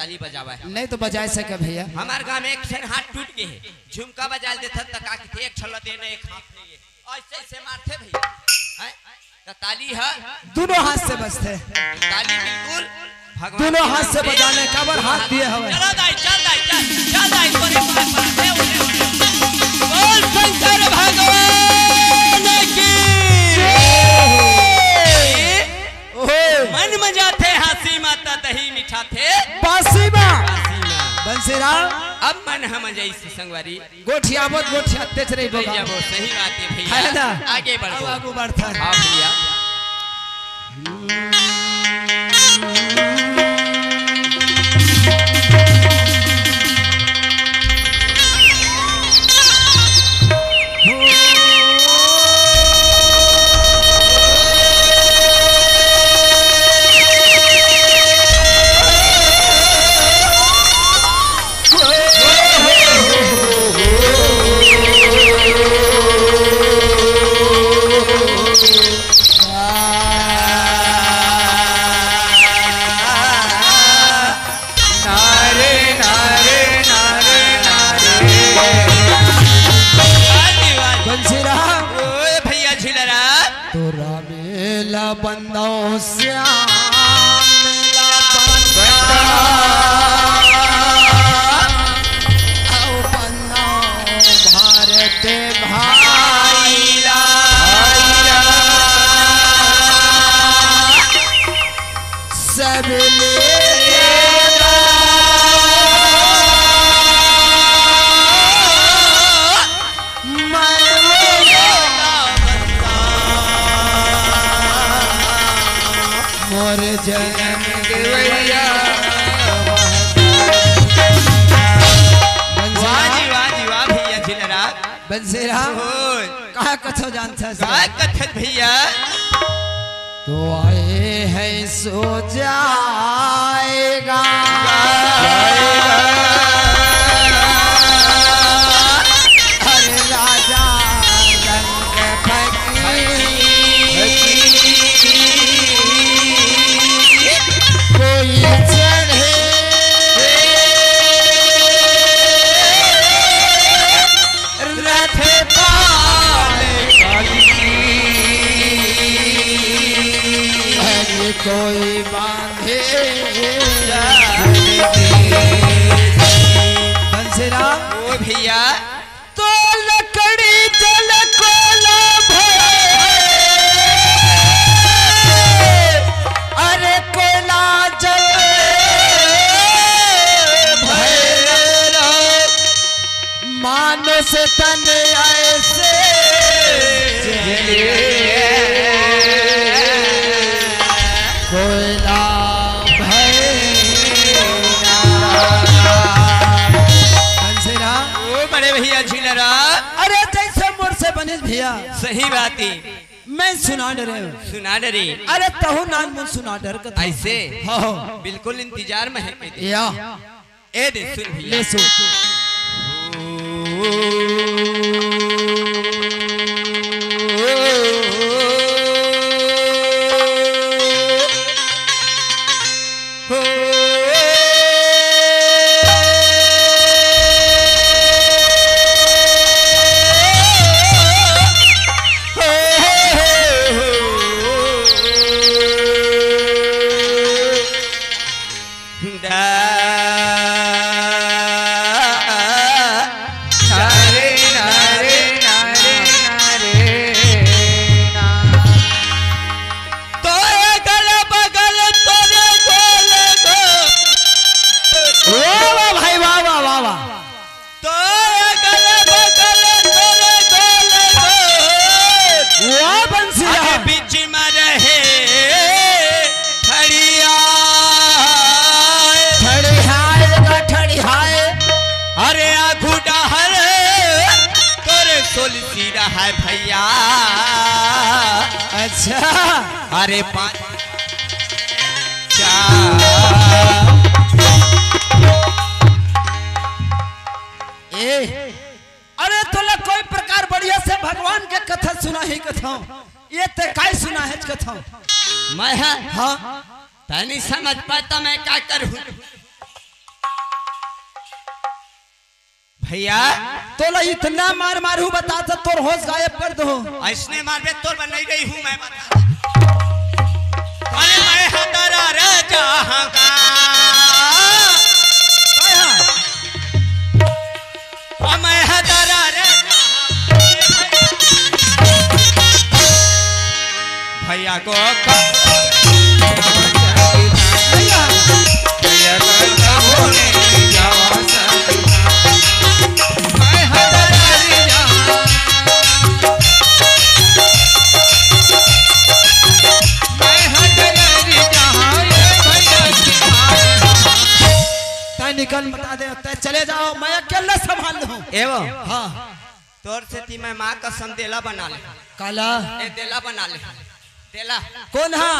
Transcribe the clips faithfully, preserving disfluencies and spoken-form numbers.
ताली बजावा है। नहीं तो बजाए सके भैया। हमार गांव में एक ठन हाथ टूट गए है, झुमका बजा देथन त का कहथे, एक ठन ल देना, एक हाथ नहीं है। ऐसे ऐसे मारथे भैया। हैं? त ताली है। दोनों हाथ से बजथे। ताली बिल्कुल भगवान दोनों के हाथ नाम से से। बजाने का बर हाथ दिए हवे। चला दाई, चल दाई, चल, चल दाई, तोरे पास, पास, ए, ओले, ओले। बोल शंकर भगवान की। जय। ओहो। मन मजाथे हाँसी माता दही मिठाथे। बासी माँ। बासी माँ। बंसीराम। अब मन हम जैसी संगवारी। गोठियाबो त गोठियातेच रहिबो गा। रहिबो, सही बात है भैया। है ना? आगे बढ़ो। अब आगू बढ़थन। हाँ भैया। नारे, नारे, नारे, नारे। वाह जी, वाह। बंसीराम। ओए भैया झिलरा। तोरा मेला बंदो श्याम मेला बंदो। आओ बंदो भारत भाई ला। सब ले मोर जनम देवैया। वाह जी, वाह जी, वाह भैया झिलरा। बंसीराम। ओए। का कथो जानथस? का कथस भैया? तो आए हैं सो जाएगा। जाएगा। हर राजा रंग फकीर। कोई चढ़े रथ पाल कलकी। हर कोई बांधे। बंसीराम। ओ भैया। तो लकड़ी जल कोला भय, अरे कोला जल भय, मानुष तन ऐसे जले, कोयला भय। बंसीराम। ओ बड़े भैया झिलरा। अरे जैसे मोर से बनिस भैया। सही बात है। मैं सुना डरे। सुना डरे। अरे तहु नान मुन सुना डर कथा। ऐसे? हाँ। बिल्कुल इंतजार में है मेरे। या। ए दे सुन भैया। ले सुन। तोरे अगल बगल तोरे गोल गोल। वाह, वाह भाई, वाह, वाह, वाह, वाह। तोरे अगल बगल तोरे गोल गोल। वाह बंसीराम। अरे बीच में रहे ठड़िया। ठड़ियाए गा ठड़ियाए। अरे आगू डहर तोरे सोलसी रहय भैया। अच्छा। अरे पा-, चा-, ए, अरे तोला कोई प्रकार बढ़िया से भगवान के कथा सुनाही कथंव, ए ते काय सुनाहेच कथंव? मैं हा? हाँ। तैं नइ समझ पाए त मैं का करहूँ? भैया, तोला इतना मार मारहूँ बता, त तोर होश गायब कर दो। अइसने मारबे, तोर बर नइ रही हूँ मैं, बता। अरे मैं हदरा रे जहाँ का। काय हा? अ मैं हदरा रे जहाँ। भैया को का। भैया। भैया को का। तैं निकल, बता दे, तैं चले जाओ, मैं अकेले संभाल लूँ। एवं? हाँ। तोर सेती मैं माँ कसम देला बना ले। काला? ए, देला बना ले। देला। कोन हा?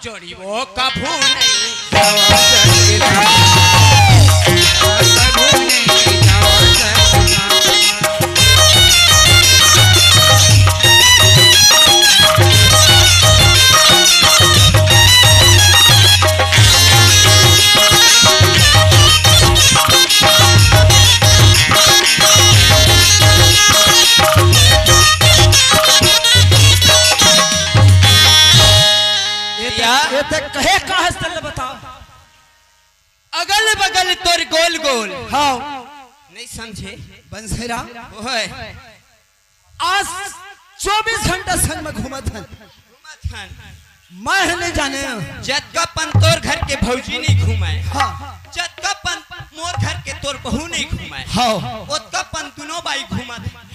जोड़ी वो कभू नहीं। ए ते, या? ए ते कहे का हस तेला बताओ। अगल बगल तोर गोल गोल। हाँ। नहीं समझे? बंसेरा। ओए। आज चौबीस घंटा संग में घूमत हन। घूमत हन। मैं नहीं जाने। जतका पन तोर घर के भौजी नहीं घूमे। हाँ। जतका पन मोर घर के तोर बहू नहीं घूमे। हाँ। ओतका पन दुनों बाई घूमत हन।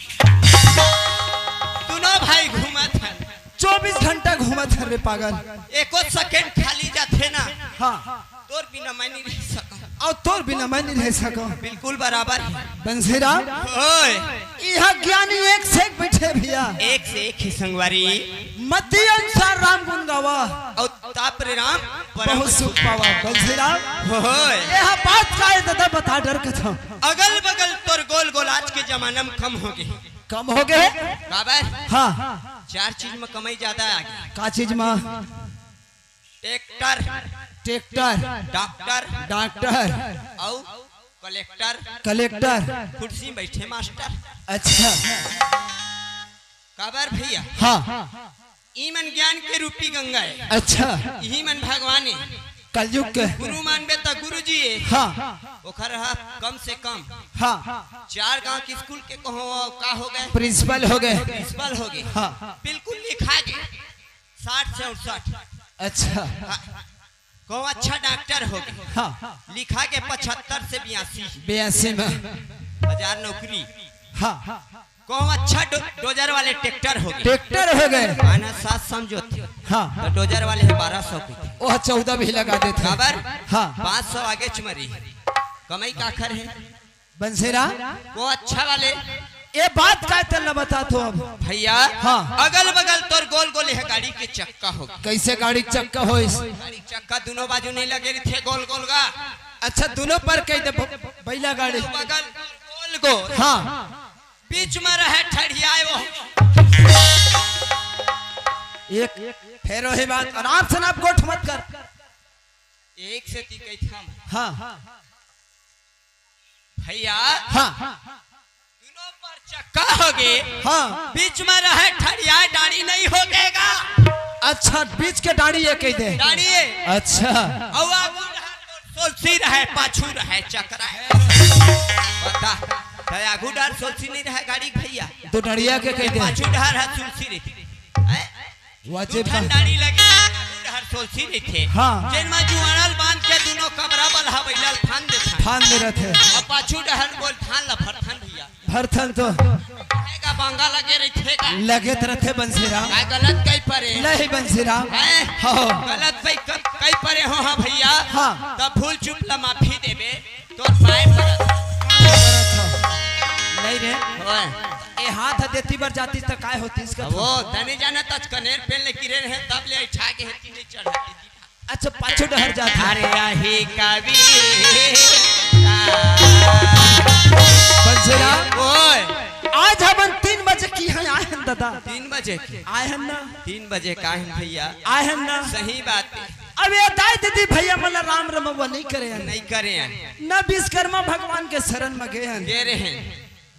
दुनों भाई घूमत हन। चौबीस घंटा घूमत हन रे पागल। एको सेकंड खाली जाथे ना। हाँ। तोर बिना मैं नहीं रह सकूं। अउ तोर बिना मैं नहीं रह सकूं। बिल्कुल बराबर है। बंसेरा। ओए। इहाँ ज्ञानी एक से एक बैठे भैया। एक से एक ही संगवारी। मती अनुसार राम गुण गावा। अउ ताप रे राम परम बहुत सुख पावा। बंसेरा। ओए। यह बात का है दादा, बता डर कथम। अगल बगल तोर गोल गोल आज के जमाना में कम हो गए। कम हो गए? काबर? हाँ। चार चीज में कमाई ज्यादा आ गई। का चीज में? ट्रैक्टर, ट्रैक्टर, डॉक्टर, डॉक्टर, अउ कलेक्टर, कलेक्टर। कुर्सी में बैठे मास्टर। अच्छा। काबर भैया? हाँ। ई मन ज्ञान के रूपी गंगा है। अच्छा। इही मन भगवान है। कलयुग के। गुरु मानबे त गुरु जी है। हाँ। ओखर हा कम से कम हाँ। चार गांव के स्कूल के कहो का हो गए? प्रिंसिपल हो गए। प्रिंसिपल हो गए। हाँ। बिल्कुल लिखा गए। साठ से अड़सठ। अच्छा। हाँ। कहूँ अच्छा डॉक्टर हो गए। हाँ। लिखा के पचहत्तर से बयासी। बयासी में। हजार नौकरी। हाँ। कहूँ अच्छा डो-, डोजर वाले ट्रैक्टर हो गए। ट्रैक्टर हो गए। आना सात समझौते। हाँ। तो डोजर वाले है बारह सौ के। ओह, चौदह भी लगा देथे। काबर? हाँ। पाँच सौ आगे चुमरी। कमाई काखर है? बंसेरा। वो अच्छा वाले। ये बात का तेला बता तो अब। भैया, हाँ। अगल बगल तोर गोल गोल है गाड़ी के चक्का हो। कैसे गाड़ी के चक्का होइस? गाड़ी के चक्का दोनों बाजू नहीं लगे रहिथे गोल गोल गा। अच्छा, दोनों पर कह दे ब-, बैला गाड़ी। बगल गोल गोल। हाँ। बीच में रहे ठड़ियाए वो। एक फेर वही बात, आराम से ना गोठ मत कर। एक से ती कही था। हाँ। भैया, हाँ। दोनों पर चक्का हो गए। हाँ। बीच में रहे ठड़िया डाड़ी नहीं हो गएगा। अच्छा, बीच के डाड़ी ये कह दे। डाड़ी ये। अच्छा। अउ आगू रहे तो सोलसी रहे, पाछू रहे चक्का रहे। बता, तो आगू डार सोलसी नहीं रहे गाड़ी भैया। तो डाड़िया के कह दे। पाछू डार है सोलसी रही। हैं? वाजिब ठंडानी लगे, हर सोलसी रहिथे। हाँ। जेन मा जुआनल बांध के दुनो कबरा बलहा बइला ल थान देथन। थान दे रथे। अउ पाछू डहर गोल थान ल भरथन भैया। भरथन तो। का बांगा लगे रहिथे का? लगे त रथे बंसीराम। का गलत कही परे? नहीं बंसीराम। हैं? हो। गलत कही क-, कही परे हो, हाँ भैया। हाँ। तब भूल चूक ल माफी देबे। तोर पाए परत। नहीं रे। ओए। ए हाथ ह देती बर जातिस त काय होतिस का? वो तने जाना तच कनेर पेल ले किरे रहे तब ले उठा के हेती नहीं चढ़ाती। अच्छा, पाछू डहर जात। अरे आही कवि। बंसेरा। ओए। आज हमन तीन बजे के इहाँ आए हन दादा। तीन बजे के? आए हन ना? तीन बजे के आए हन भैया। आए हन ना? सही बात हे। अब ये दाई दीदी भैया मन ला राम रमउवा नइ करे हन। नइ करे हन। ना विश्वकर्मा भगवान के शरण म गे हन। गे रहे हन।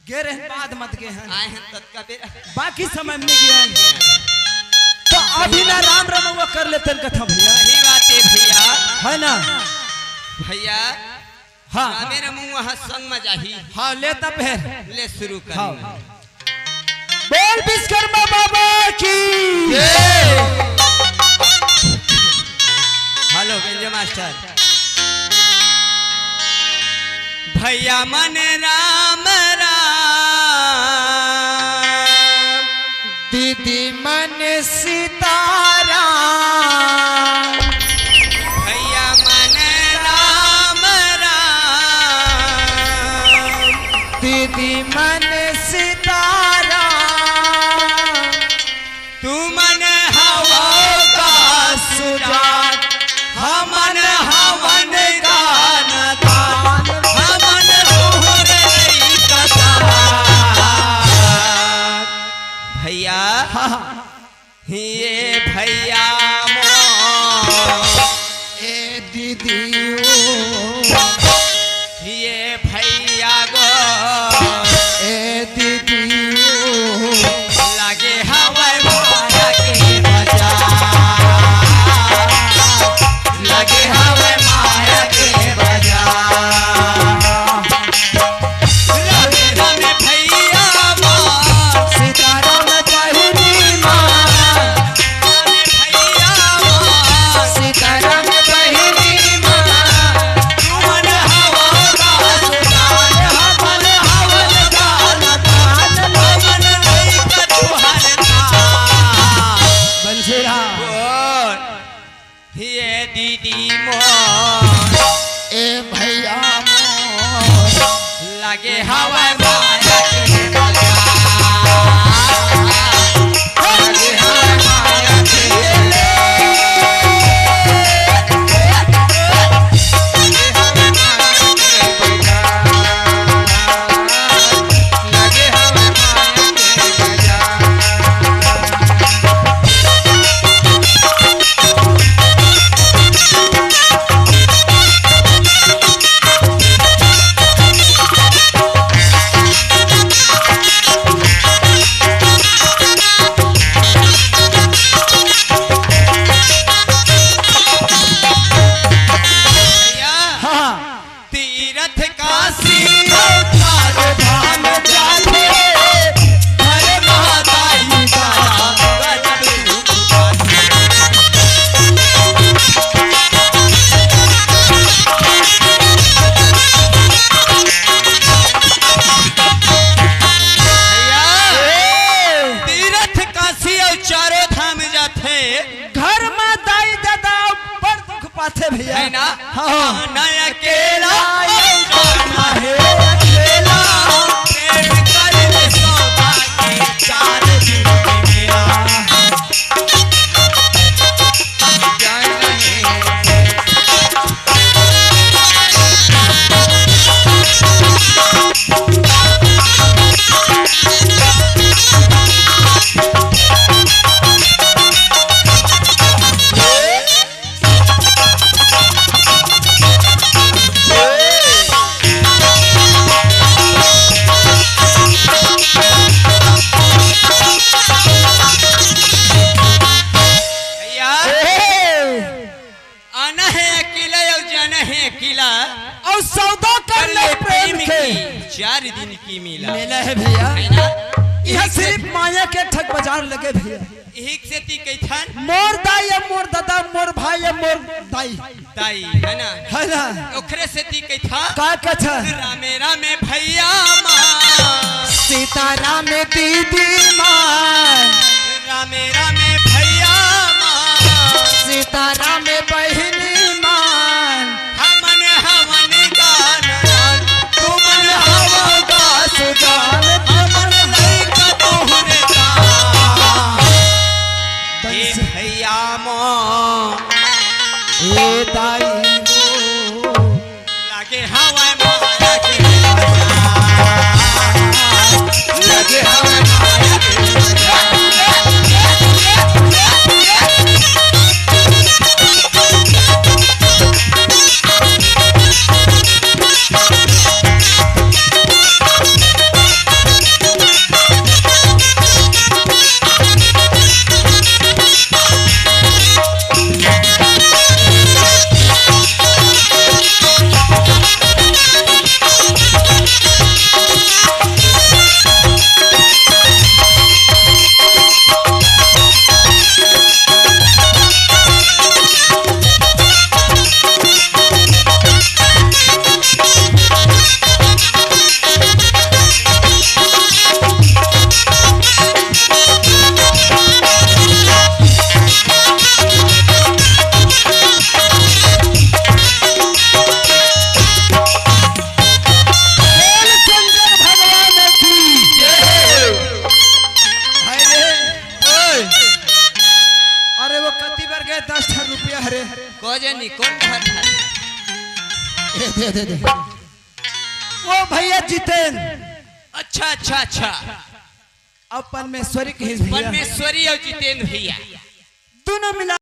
गे रहे हन, बाद म त गे हन। आए हन ततका बेर। बाकी समय म नइ गे हन। त अभी ना राम रमउवा कर लेतेन कथा भैया। सही बात हे भैया। हे ना? भैया, हाँ। रामे रमउवा ह संग म जाही। हाँ, ले तब फेर। ले शुरू कर। हाँ। बोल विश्वकर्मा बाबा की। जय। Hello, banjo master. भैया मन राम राम। दीदी मन सीताराम। भैया मन राम राम। दीदी मन सीताराम। तुमन हवव का सुजान, हमन हवन का नदान, हमन तोहर लइका समान। भैया, हाँ, हाँ। ये भैया मोर, ए दीदी ओ, ये भैया गो, ए दीदी ओ, लगे हवय माया के बाजार, लगे हवय माया के बाजार। राम राम भैया माँ। सीताराम बहिनी माँ। राम भैया माँ। सीताराम बहिनी माँ। तुमन हवा का सुल्तान, हमन हवन का नदान, हमन नहीं कछु हरता। बंसीराम। बोल। ये दीदी मोर, ए भैया मोर, लगे हवय माया के बाजार। लगे हवय माया के बाजार। भैया, हाँ। तीरथ काशी अउ चार धाम जाथे, घर माता ही तारा गजब रूप पाथे। भैया, ए! तीरथ काशी अउ चारों धाम जाथे। घर म दाई ददा बड़ दुख पाथे भैया। है ना? हाँ। ना अकेला, ना है अकेला, प्रेम कर ले सौदा के चार दिन के मेला। भैया, ए! आना है अकेला अउ जाना है अकेला। अउ सौदा कर ले प्रेम के। चार दिन की मेला। मेला है भैया। है ना? इहाँ सिरिफ माया के ठग बाजार लगे भैया। इही सेती कहिथन। मोर दाई अउ मोर ददा, मोर भाई अउ मोर दाई। दाई, है ना? है ना? ओखरे सेती कहिथन। का कहिथन? रामे रामे भैया माँ। सीताराम दीदी माँ। रामे रामे भैया माँ। सीताराम बहिनी माँ। हमन हवन का नदान, तुमन हवव का सुजान, हमन लइका तोहरे का। ए भैया मोर, ए दाई मोर, लागे हवय माया के बाजार, लागे भोजनी कौन कहत हे? दे दे दे दे। वो भैया जितेंद्र। अच्छा अच्छा अच्छा। अब परमेश्वरी कहिस भैया। परमेश्वरी और जितेंद्र भैया। दोनों मिला